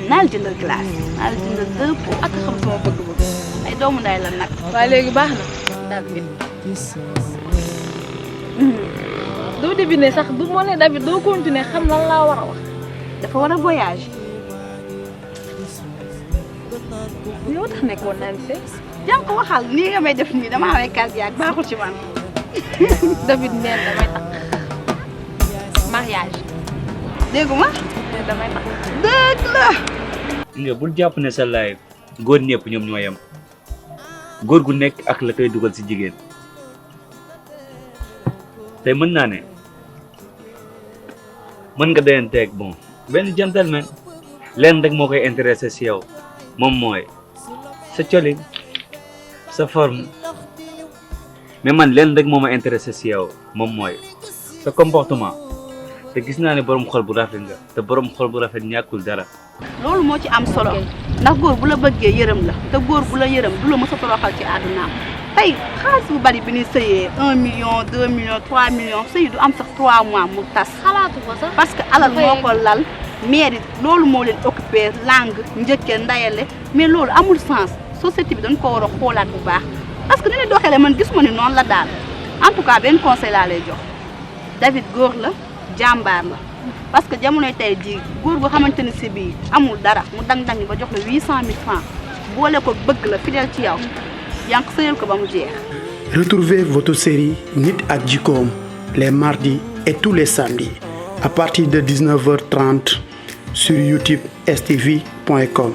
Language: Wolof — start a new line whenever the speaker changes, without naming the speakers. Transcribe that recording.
naa la jëndal glace naa la jëndal 2 pots ak xam sama bëgg-bëgg ay doomu nday la nag.
waaye léegi baax na David. doo deviner sax du ma ne David doo continuer xam lan laa war a wax.
dafa war a voyage.
yow tax nekkoon naan see.
jàng ko waxal nii nga may def nii damaa amee cardiaque baaxul ci man.
David neen damay takk mariage.
déggu ma.
neen damay takk.
dëgg la.
nga bul jàpp ne sa laay góor ñëpp ñoom ñoo yem góor gu nekk ak la koy dugal ci jigéen tey mën naa ne mën nga dayanteeg bon benn gentleman leen rek moo koy intéressé ci yow moom mooy sa colin sa forme mais man leen rek moo ma intéressé ci yow moom mooy sa comportement te gis naa ne borom xol bu rafet nga te borom xol bu rafet ñàkkul dara.
loolu moo ci am solo ndax góor bu la bëggee yërëm la te góor bu la yërëm du la mës a toroxal ci àddunaam tey xaalis bu bari bi ni sëyee 1 million 2 millions 3 millions sëy du am sax 3 mois mu tas.
xalaatu ko sax.
parce que alal moo ko lal mairie loolu moo leen occupé langue njëkkee ndayale mais loolu amul sens société bi dañ ko war a xoolaat bu baax parce que ni ñu doxalee man gisuma ni noonu la daal en tout cas benn conseil laa lay jox David góor la jàmbaar la. parce que jamonoy tey jii góor gu xamante ni si bii amul dara mu dang-dang ba jox la 800 000 francs boole ko bëgg la fidèle ci yow yaa ngi sëyal ko ba mu jeex.
Retrouvez votre série Nit ak Jikkoom les mardis et tous les samedis à partir de 19h30 sur youtube stv.com.